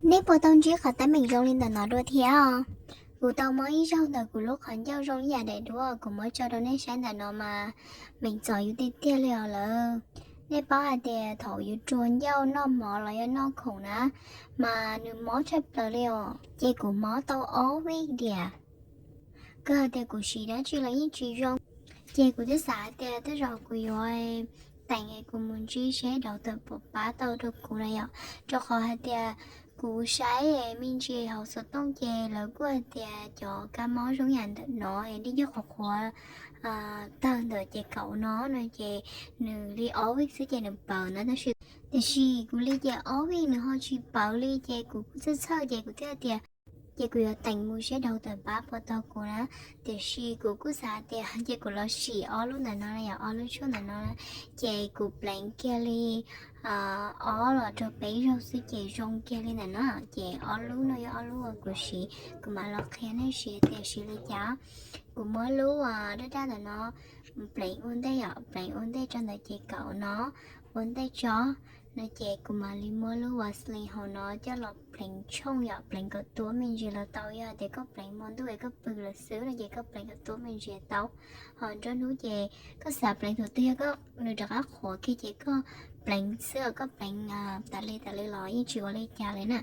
Nej puas tau ntsib qhov teeb meem zoo li ntawm no dua thiab? Kuv tau mob ib zaug ntawm kuv lub qhov ncauj zoo li yam daim duab kuv muab tso rau nej saib ntawm no mas, meem txom yus tiag tiag li os lawm. Nej paub hais tias thaum yus rua ncauj noj mov los yog noj khoom na, mas nws mob tshaj plaws li os. Ces kuv mob tau ob vij diam, kawg hais tias kuv siv dab tsi los yeej tsis zoo. Ces kuv twb xav hais tias tej zaum kuv yuav teem kuv mus ntsib seb doctor puas pab tau rau kuv na yom, rau qhov hais tias kuv saib me ntsis hauv xov tooj ces lawv kuj hais tias cov kab mob zoo yam ntawm no es dej coj qhuav qhuav tawg ntawm ces kaum no no ces nws li ob vij xwb ces nws pawv na. Tab sis, tiam sis kuv li ces ob vij nws ho tsis pawv li ces kuv kuj txhawj txhawj ces kuv thiaj tias ces kuv yuav teem mus seb doctor pab puas tau kuv na. Tiam sis kuv kuj xav tias ces kuv los sim ob lub ntawm no yom, ob lub tshuaj ntawm no, ces kuv pleev kiag li ob los rau peb zaug xwb ces zoo kiag li ntawm no. Ces ob lub no yog ob lub uas kuv siv, kuv mam los qhia nej siv tias siv li cas. Kuv muab lub daj daj ntawm no pleev ua ntej yom, pleev ua ntej rau ntawm ces kaum no ua ntej tso no ces kuv mam li muab lub Vaseline hauv no coj los pleev tshooj yom, pleev kom tuab me ntsis los tau. Yog tias koj pleev hmo ntuj es koj pw lawm xwb no ces koj pleev kom tuab me ntsis tau. Ho nruab hnub ces koj xav pleev thaum twg yog koj nws rov qab qhuav kiag ces koj pleev xwb, koj pleev tas li tas li los yeej tsis ua li cas li na.